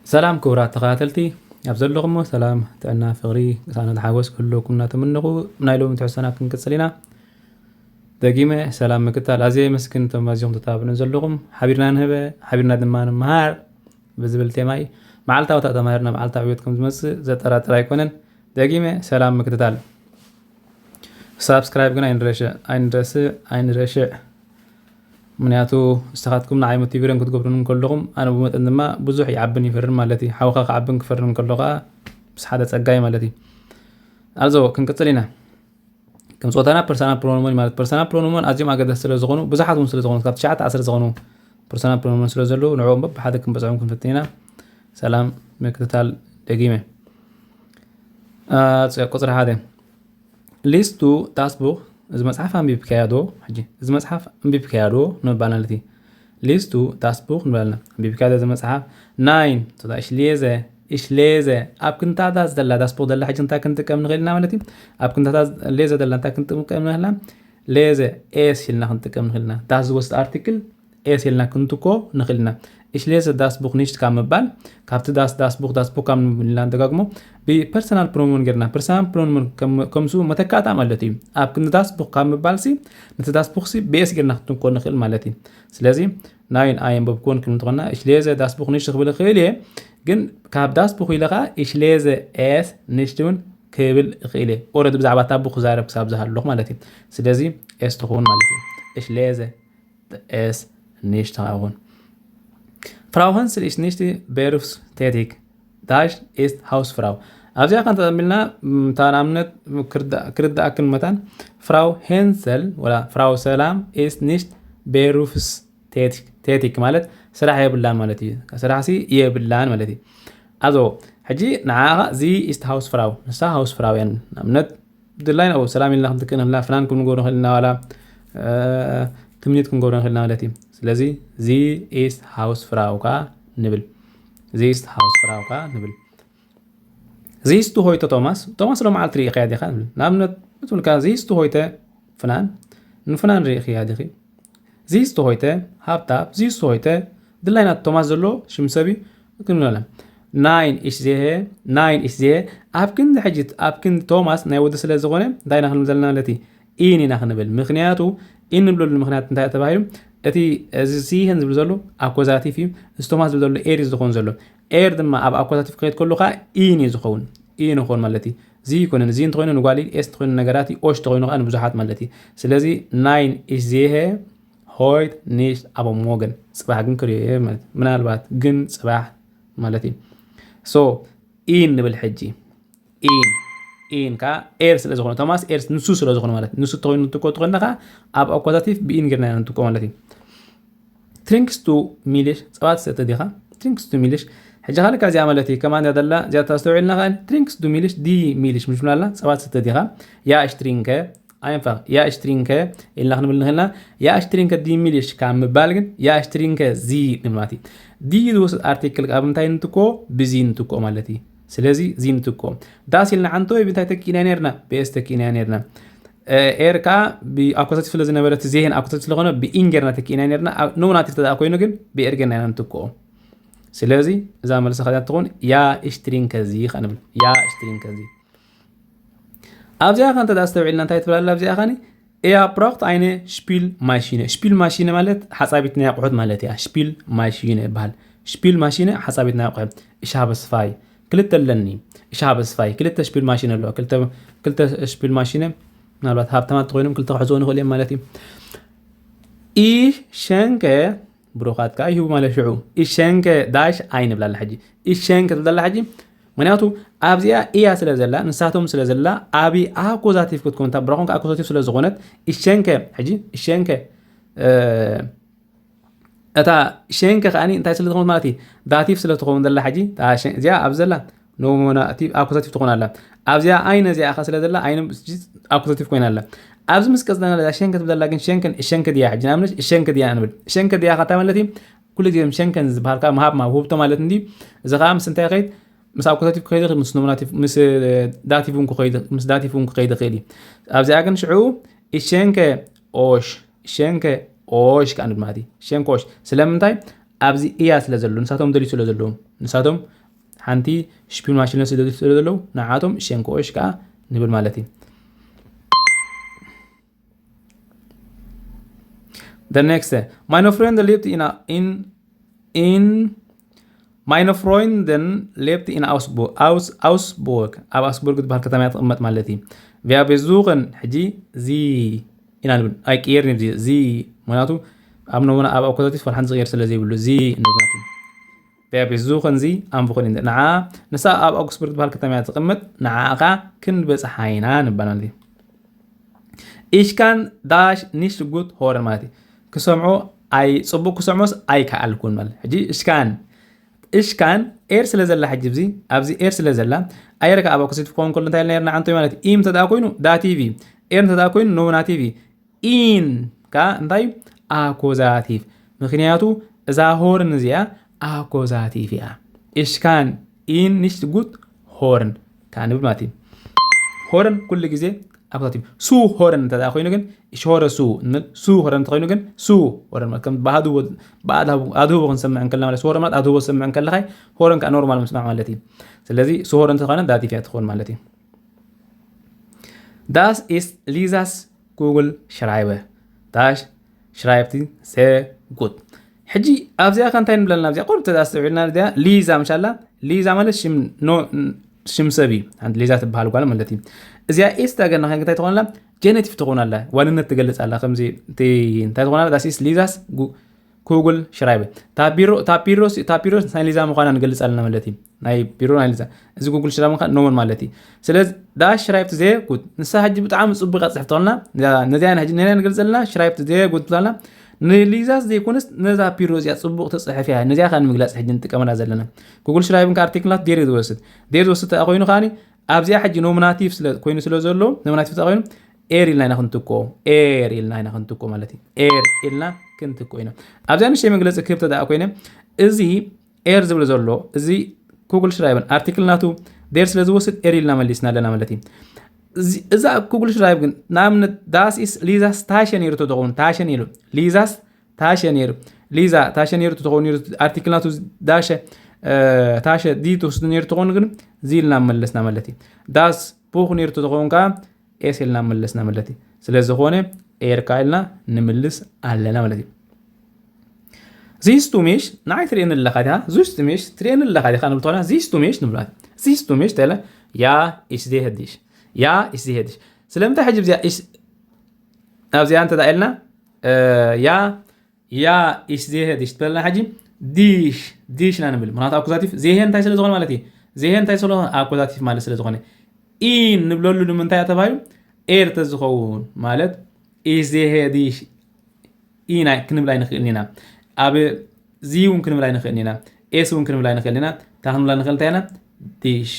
ሰላም ክቡራት ተኸታተልቲ፣ ኣብ ዘለኹሞ ሰላም፣ ጥዕና፣ ፍቕሪ፣ ቅሳነት፣ ሓጎስ ክህልወኩም እናተመነኹ፣ ናይ ሎሚ ትሕዝቶና ክንቅጽል ኢና። ደጊመ ሰላም ምክታል። ኣዝየ የመስግን እቶም ኣዚኹም ተተባብዑን ዘለኹም። ሓቢርና ንህበ፣ ሓቢርና ድማ ንምሃር ብዝብል ቴማ እዩ። መዓልታዊ ተተማሂርና መዓልታዊ ዕብየት ከም ዝመጽእ ዘጠራጥር ኣይኮነን። ደጊመ ሰላም ምክትታል። ሳብስክራይብ ግን ኣይንረሽዕ፣ ኣይንረስዕ፣ ኣይንረሽዕ። ምክንያቱ ንስኻትኩም ንዓይ ሞቲቬሽን ክትገብሩን ከለኹም ኣነ ብመጠን ድማ ብዙሕ ይዓብን ይፈርን ማለት እዩ። ሓውኻ ክዓብን ክፈርን ከሎ ከዓ ምስ ሓደ ጸጋይ ማለት እዩ። ኣዞ ክንቅጽል ኢና። ከም ጾታና ፐርሰናል ፕሮኖሞን ማለት ፐርሰናል ፕሮኖሞን ኣዝዮም ኣገደስቲ ስለ ዝኾኑ ብዙሓት እውን ስለ ዝኾኑ ካብ ትሽዓተ ዓሰርተ ዝኾኑ ፐርሰናል ፕሮኖሞን ስለ ዘለዉ ንዕኦም በብሓደ ክንበጽሖም ክንፍትን ኢና። ሰላም ምክትታል ደጊመ። አ፣ ቁጽሪ ሓደ ሊስቱ ዳስቡኽ። እዚ መጽሓፍ ኣንቢብካዮ ዶ? ሕጂ እዚ መጽሓፍ ኣንቢብካዮ ዶ ንምባል ማለት እዩ። ሊስቱ ዳስቡኽ ንበልና ኣንቢብካዮ ዶ እዚ መጽሓፍ? ናይን ሶታ እሽ ሌዘ እሽ ሌዘ ኣብ ክንታታ ዘላ ዳስቡኽ ዘላ ሕጂ እንታይ ክንጥቀም ንኽእል ኢና ማለት እዩ። ኣብ ክንታታ ሌዘ ዘላ እንታይ ክንጥቀም ንኽእል ኢና? ሌዘ ኤስ ኢልና ክንጥቀም ንኽእል ኢና። ዳስ ዝወስድ ኣርቲክል ኤስ ኢልና ክንትኮ ንኽእል ኢና። እሽ ሌዘ ዳስቡኽ ኒሽት ካብ ምባል ካብቲ ዳስ ዳስቡኽ ዳስቡኽ ካብ ንብል ኢና ንደጋግሞ ብፐርሰናል ፕሮኖሞን ጌርና ፐርሰናል ፕሮኖሞን ከም- ከምሱ መተካእታ ማለት እዩ። ኣብ ክንዲ ዳስቡኽ ካብ ምባል ሲ ነቲ ዳስቡኽ ሲ ብኤስ ጌርና ክትንኮ ንኽእል ማለት እዩ። ስለዚ ናይን ኣየንበብኩዎን ክብል እንተኾና እሽ ሌዘ ዳስቡኽ ኒሽት ክብል ይኽእል እየ፣ ግን ካብ ዳስቡኽ ኢለ ኸዓ እሽ ሌዘ ኤስ ኒሽት እውን ክብል እኽእል እየ። ኦረዲ ብዛዕባ እታ ቡኽ ክዛረብ ክሳብ ዝሃለኹ ማለት እዩ። ስለዚ ኤስ ትኸውን ማለት እዩ። እሽ ሌዘ ኤስ ኒሽት ትኸውን። ፍራው ሀንስል ኢስ ኒሽት ቤሩፍስ ቴቲክ ዳሽ ኢስት ሃውስ ፍራው። ኣብዚኣ ከ እንተጠሚልና እታ ንኣብነት ክርዳእክን መታን ፍራው ሄንሰል ወላ ፍራው ሰላም ኢስ ኒሽት ቤሩፍስ ቴቲክ ማለት ስራሕ የብላን ማለት እዩ። ስራሕ ሲ የብላን ማለት እዩ። ኣዞ ሕጂ ንዓኻ ዚ ኢስት ሃውስ ፍራው ንሳ ሃውስ ፍራው እያን ንኣብነት ድላይና ሰላም ኢልና ክንትክእ ንኽእልና ፍናን ክንገብሮ ንኽእል ኢና ዋላ ትምኒት ክንገብሮ ንኽእል ኢና ማለት እዩ። ስለዚ ዚ ኢስት ሃውስ ፍራው ከ ንብል። ዚ ኢስት ሃውስ ፍራው ከ ንብል። ዚ ኢስት ሆይተ ቶማስ ቶማስ ሎመዓልቲ ርኢኽያ ዲኻ ንብል። ንኣብነት ትብልካ ዚ ኢስት ሆይተ ፍናን ንፍናን ርኢኽያ ዲኺ? ዚ ኢስት ሆይተ ሃብታብ ዚ ኢስት ሆይተ ድላይና ቶማስ ዘሎ ሽም ሰብ እዩ። ክንብለና ናይን ኢሽ ዜሄ ናይን ኢሽ ዜሄ ኣብ ክንዲ ሕጂ ኣብ ክንዲ ቶማስ ናይ ወዲ ስለ ዝኾነ እንታይ ኢና ክንብል ዘለና ማለት እዩ? ኢን ኢና ክንብል። ምክንያቱ ኢን ንብለሉ ምክንያት እንታይ ተባሂሉ እቲ እዚ ሲህን ዝብል ዘሎ ኣኮዛቲፍ እዩ። እዚ ቶማስ ዝብል ዘሎ ኤር እዩ ዝኸውን ዘሎ። ኤር ድማ ኣብ ኣኮዛቲፍ ክኸይድ ከሉ ከዓ ኢን እዩ ዝኸውን። ኢን ይኸውን ማለት እዩ። እዚ ይኮነን እዚ እንተኮይኑ ንጓል ኤስ እንተኮይኑ ነገራት እዩ ኦሽ እንተኮይኑ ከዓ ንብዙሓት ማለት እዩ። ስለዚ ናይን ኢሽ ዜሄ ሆይት ኒሽት ኣበ ሞገን ጽባሕ ግን ክርእዮ እየ ማለት ምናልባት ግን ጽባሕ ማለት እዩ። ሶ ኢን ንብል ሕጂ ኢን ኢን ከዓ ኤር ስለ ዝኾነ ቶማስ ኤርስ ንሱ ስለ ዝኾነ ማለት ንሱ ተኮይኑ ንትኮ ተኮይና ከዓ ኣብ ኣኳዛቲቭ ብኢን ጌርና ኢና ንትኮ ማለት እዩ። ትሪንክስ ቱ ሚሊሽ ጸባ ትሰተ ዲኻ? ትሪንክስ ቱ ሚሊሽ ሕጂ ካልካ እዚኣ ማለት እዩ ከማን እያ ዘላ እዚኣ ተስተውዒልና ከዓ ትሪንክስ ቱ ሚሊሽ ዲ ሚሊሽ ምሽ ምናላ ጸባ ትሰተ ዲኻ? ያ እሽ ትሪንከ ኣይንፋ ያ እሽ ትሪንከ ኢልና ክንብል ንኽእልና ያ እሽ ትሪንከ ዲ ሚሊሽ ካብ ምባል ግን ያ እሽ ትሪንከ ዚ ንብል ማለት እዩ። ዲ ዝወስድ ኣርቲክል ኣብ ምንታይ ንትኮ ብዚ ንትኮ ማለት እዩ። ስለዚ እዚ ንትኮ ዳስ ኢልና ዓንቶ ብምንታይ ተኪእና ነርና ብኤስ ተኪእና ነርና። ኤር ከዓ ብኣኮሳቲቭ ስለ ዝነበረ እቲ ዜሄን ኣኮሳቲቭ ስለኮነ ብኢን ጌርና ተኪእና ነርና። ኖሚናቲቭ ተደኣ ኮይኑ ግን ብኤር ጌርና ኢና ንትክኦ። ስለዚ እዛ መልሲ ከዚኣ ትኾን ያ እሽትሪን ከዚ ከንብል ያ እሽትሪን ከዚ ኣብዚኣ ከ እንተ ኣስተውዒልና እንታይ ትብላላ ኣብዚኣ ኸኒ እያ ብራክት ኣይነ ሽፒል ማሽነ ሽፒል ማሽነ ማለት ሓፃቢት ናይ ኣቑሑት ማለት እያ። ሽፒል ማሽነ ይበሃል። ሽፒል ማሽነ ሓፃቢት ናይ ኣቑሑት እሻ በስፋይ ክልተ ኣለኒ። እሻ በስፋይ ክልተ ሽፒል ማሽነ ኣለዋ። ክልተ ክልተ ሽፒል ማሽነ ምናልባት ሃብታማት ተኮይኖም ክልተ ክሕዝዎ ንኽእል እዮም ማለት እዩ። ኢ ሸንከ ብሩኻት ከዓ ይህቡ ማለት ሽዑ ኢ ሸንከ ዳሽ ኣይ ንብላላ ሕጂ ኢ ሸንከ ትብላላ ሕጂ ምክንያቱ ኣብዚኣ እያ ስለ ዘላ ንሳቶም ስለ ዘላ ኣብ ኣኮዛቲቭ ክትኮን እታ ብራኾን ኣኮዛቲቭ ስለ ዝኾነት ኢ ሸንከ ሕጂ ኢ ሸንከ እታ ሸንከ ከኣ እንታይ ስለ ዝኾነት ማለት እዩ ዳቲቭ ስለ ትኸውን ዘላ ሕጂ እዚኣ ኣብ ዘላ ኖሞና እቲ ኣኮዛቲቭ ትኾን ኣላ ኣብዚኣ ኣይነ እዚኣ ከ ስለ ዘላ ኣይነ ኣኮዛቲቭ ኮይና ኣላ ኣብዚ ምስ ቀጽለና ዘላ ሸንከ ትብል ዘላ ግን ሸንከን ሸንከ ድያ ሕጂ ንኣብነት ሸንከ ድያ ንብል ሸንከ ድያ ከታ ማለት እዩ ኩሉ ግዜ ሸንከን ዝበሃል ከዓ ምሃብ ምሃብ ውህብቶ ማለት እንዲ እዚ ከዓ ምስ እንታይ ከይድ ምስ ኣኮዛቲቭ ክኸይድ ምስ ኖሚናቲቭ ምስ ዳቲቭ እውን ክኸይድ ምስ ዳቲቭ እውን ክኸይድ ይኽእል እዩ ኣብዚኣ ግን ሽዑ ሸንከ ኦሽ ሸንከ ኦሽ ከዓ ንብል ማለት እዩ ሸንከ ኦሽ ስለምንታይ ኣብዚ እያ ስለ ዘለዉ ንሳቶም ደልዩ ስለ ዘለዉ ንሳቶም ሓንቲ ሽፒን ማሽን ስለ ዘለዉ ንዓቶም ሸንኮሽ ከዓ ንብል ማለት እዩ። The next, meine Freunde lebt in, in, in meine Freundin lebt in Augsburg, Aus, Augsburg ኣብ ኣውስቡርግ ዝበሃል ከተማ እያ ትቕመጥ ማለት እዩ። Wir besuchen ሕጂ ዚ ኢና ንብል ኣይቅየር ንብዚ ዚ ምክንያቱ ኣብ ነሙና ኣብ ኣኮዛቲቭ ፈል ሓንቲ ዝቕየር ስለ ዘይብሉ ዚ ንብል ማለት እዩ። Wir besuchen sie am Wochenende ንዓ ንሳ ኣብ ኣውግስቡርግ ዝበሃል ከተማ እያ ትቕመጥ ንዓ ኸዓ ክንበፅሓ ኢና ንባል ማለት እዩ። Ich kann das nicht gut hören ማለት እዩ። ክሰምዖ ኣይ ፅቡቅ ክሰምዖስ ኣይከኣልኩን ማለት ሕጂ እሽካን እሽካን ኤር ስለ ዘላ ሕጂ ብዚ ኣብዚ ኤር ስለ ዘላ ኣየር ከዓ ኣብ ኣኮሲት ክኸውን ከሎ እንታይ ኢልና ነርና ዓንቶይ ማለት ኢም ተደኣ ኮይኑ ዳቲቭ እዩ ኤር እንተደኣ ኮይኑ ኖናቲቭ እዩ ኢን ከዓ እንታይ ኣኮዛቲቭ ምክንያቱ እዛ ሆርን እዚኣ ኣኮዛቲቭ እያ እሽካን ኢን ንሽት ጉት ሆርን ከዓ ንብል ማለት እዩ ሆርን ኩሉ ግዜ ኣኮዛቲቭ ሱ ሆርን እንተ ኮይኑ ግን እሽ ሆረ ሱ እንብል ሱ ሆረ እንተኮይኑ ግን ሱ ሆረ ማለት ከም ብኣድህቦ ብኣድህቦ ክንሰምዕ እንከልና ማለት ሱ ሆረ ማለት ኣድህቦ ዝሰምዕ እንከለኻይ ሆረን ከዓ ኖርማል ምስማዕ ማለት እዩ ስለዚ ሱ ሆረ እንተኮይነ ዳቲቭ እያ ትኸውን ማለት እዩ Das ist Lisas Kugelschreiber. Das schreibt sehr gut. ሕጂ ኣብዚኣ ከ እንታይ ንብለና ኣብዚኣ ቁርብ ተኣስተውዒልና እዚኣ ሊዛ ምሻላ ሊዛ ማለት ሽም ኖ ሽም ሰብ እዩ ሓንቲ ሊዛ ትበሃል ጓል ማለት እዩ እዚኣ ኤስ ዳገና ከ እንታይ ትኾንላ ጀነቲቭ ትኾን ኣላ ዋንነት ትገልፅ ኣላ ከምዚ እንታይ ትኾን ኣላ ዳሲስ ሊዛስ ኩጉል ሽራይበ ታፒሮስ ናይ ሊዛ ምዃና ንገልፅ ኣለና ማለት እዩ ናይ ቢሮ ናይ ሊዛ እዚ ጉግል ሽራይብ ከ ኖመን ማለት እዩ ስለዚ ዳ ሽራይብት ዘየ ጉድ ንሳ ሕጂ ብጣዕሚ ፅቡቅ ፅሕፍ ተልና ነዚያ ሕጂ ነና ንገልፅ ዘለና ሽራይብት ዘየ ጉድ ብታልና ንሊዛስ ዘይኮነስ ነዛ ፒሮ እዚኣ ፅቡቅ ተፅሕፍ እያ ነዚኣ ከዓ ንምግላፅ ሕጂ ንጥቀመላ ዘለና ጉግል ሽራይብን ከ ኣርቲክላት ዴር ዝወስድ ዴር ዝወስድ ተኣ ኮይኑ ከዓኒ ኣብዚኣ ሕጂ ኖሚናቲቭ ስለ ኮይኑ ስለ ዘሎ ኖሚናቲቭ ተኣ ኮይኑ ኤር ኢልና ኢና ክንትኮ ኤር ኢልና ኢና ክንትኮ ማለት እዩ ኤር ኢልና ክንትኮ ኢና ኣብዚኣ ንሽተይ መግለፂ ክህብ ተደኣ ኮይነ እዚ ኤር ዝብል ዘሎ እዚ ኩግል ሽራይበን ኣርቲክል ናቱ ዴር ስለ ዝወስድ ኤር ኢልና መሊስና ኣለና ማለት እዩ እዛ ኩግል ሽራይብ ግን ንኣብነት ዳስ ኢስ ሊዛስ ታሸ ነይሩ ተትኸውን ታሸ ነይሩ ሊዛስ ታሸ ነይሩ ሊዛ ታሸ ነይሩ ተትኸውን ነይሩ ኣርቲክል ናቱ ዳሸ ታሸ ዲ ትወስድ ነይሩ ተኾኑ ግን እዚ ኢልና መለስና ማለት እዩ ዳስ ቡክ ነይሩ ተትኸውን ከዓ ኤስ ኢልና መለስና ማለት እዩ ስለ ዝኾነ ኤርካ ኢልና ንምልስ ኣለና ማለት እዩ Siehst du mich? ንዓይ ትርእየኒ ኣለኻ ዲኻ? Siehst du mich? ትርእየኒ ኣለኻ ዲኻ? ንብል ተኾና Siehst du mich? ንብላ Siehst du mich? ተለ Ja, ich sehe dich. Ja, ich sehe dich. ስለምንታይ ሕጂ ብዚኣ ኣብዚኣ እንተ ኢልና Ja, ja, ich sehe dich ትበልና ሕጂ dich dich ኢና ንብል ምክንያቱ ኣኩዛቲቭ ዜሄ እንታይ ስለ ዝኾነ ማለት እዩ ዜሄ እንታይ ስለ ዝኾነ ኣኩዛቲቭ ማለት ስለ ዝኾነ ኢን ንብለሉ ንምንታይ ተባሂሉ ኤር ተዝኸውን ማለት ich sehe dich ኢና ክንብል ኣይንኽእልን ኢና ኣብ ዚ እውን ክንብል ኣይንኽእልን ኢና ኤስ እውን ክንብል ኣይንኽእልን ኢና እንታይ ክንብላ ንኽእል እንታይ ኢና dich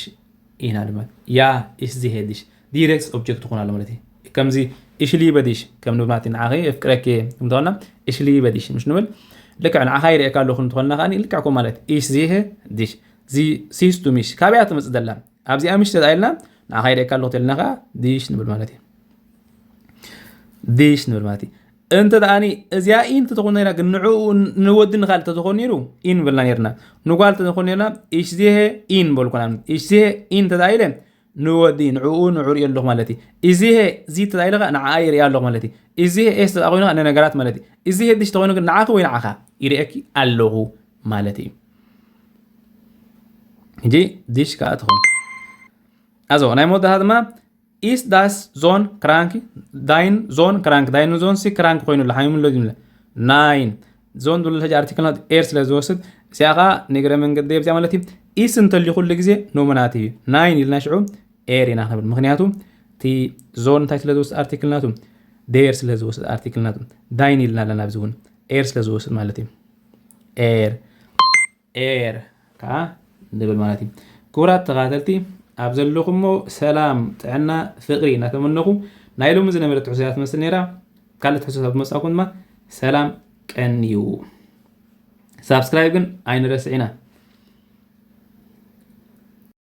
ኢና ድማ Ja, ich sehe dich direct object ትኾን ኣሎ ማለት እዩ ከምዚ ich liebe dich ከም ንብል ማለት ንዓኸ የፍቅረኪ እየ እንተኾና ich liebe dich ምሽ ንብል ልክዕ ንዓኻ ይርእየካ ኣለኹ እንተኾና ከዓ ልክዕ ኮ ማለት ich sehe dich siehst du mich ካበያ ትመፅእ ዘላ ኣብዚኣ ምሽ ተዳኢልና ንዓኻ ይርእየካ ኣለኹ ተልና ከዓ dich ንብል ማለት እዩ dich ንብል ማለት እዩ እንተ ደኣኒ እዚኣ ኢን ተተኾነ ና ግን ንዕኡ ንወዲ ንኻል ተተኾኑ ነይሩ ኢን በልና ነርና ንጓል ተተኾኑ ነርና ich sehe ihn በልኩና ich sehe ihn ተዳኢለ ንወዲ ንዕኡ ንዑ ርእዮ ኣለኹ ማለት እዩ እዚሄ እዚ ተዳኢለ ከዓ ንዓኣ ይርእያ ኣለኹ ማለት እዩ እዚሄ ኤስ ተዳ ኮይኑ ከዓ ንነገራት ማለት እዩ እዚሄ ድሽ ተኾይኑ ግን ንዓኺ ወይ ንዓኻ ይርእየኪ ኣለኹ ማለት እዩ ሕጂ ድሽ ከዓ ትኾን ኣዞ ናይ መወዳእታ ድማ ist das Sohn krank dein Sohn krank dein Sohn ሲ ክራንክ ኮይኑ ኣሎ ሓሚሙ ኣሎ ዝብለ ናይን ዞን ዝብሎ ሕጂ ኣርቲክልና ኤር ስለ ዝወስድ እዚኣ ከዓ ንግረ መንገዲ ኣብዚኣ ማለት እዩ ኢስ እንተልዩ ኩሉ ግዜ ኖሚናቲቭ እዩ ናይን ኢልና ሽዑ ኤር ኢና ክንብል ምክንያቱ እቲ ዞን እንታይ ስለ ዝወስድ ኣርቲክል ናቱ ዴር ስለ ዝወስድ ኣርቲክል ናቱ ዳይን ኢልና ኣለና ኣብዚ እውን ኤር ስለ ዝወስድ ማለት እዩ ኤር ኤር ከዓ ንብል ማለት እዩ ክቡራት ተኻተልቲ ኣብ ዘለኹሞ ሰላም ጥዕና ፍቅሪ እናተመነኹ ናይ ሎሚ ዝነበረ ትሕዝያ ትመስል ነይራ ካልእ ትሕዝያ ብመፃኩም ድማ ሰላም ቀንዩ ሳብስክራይብ ግን ኣይንረስዕ ኢና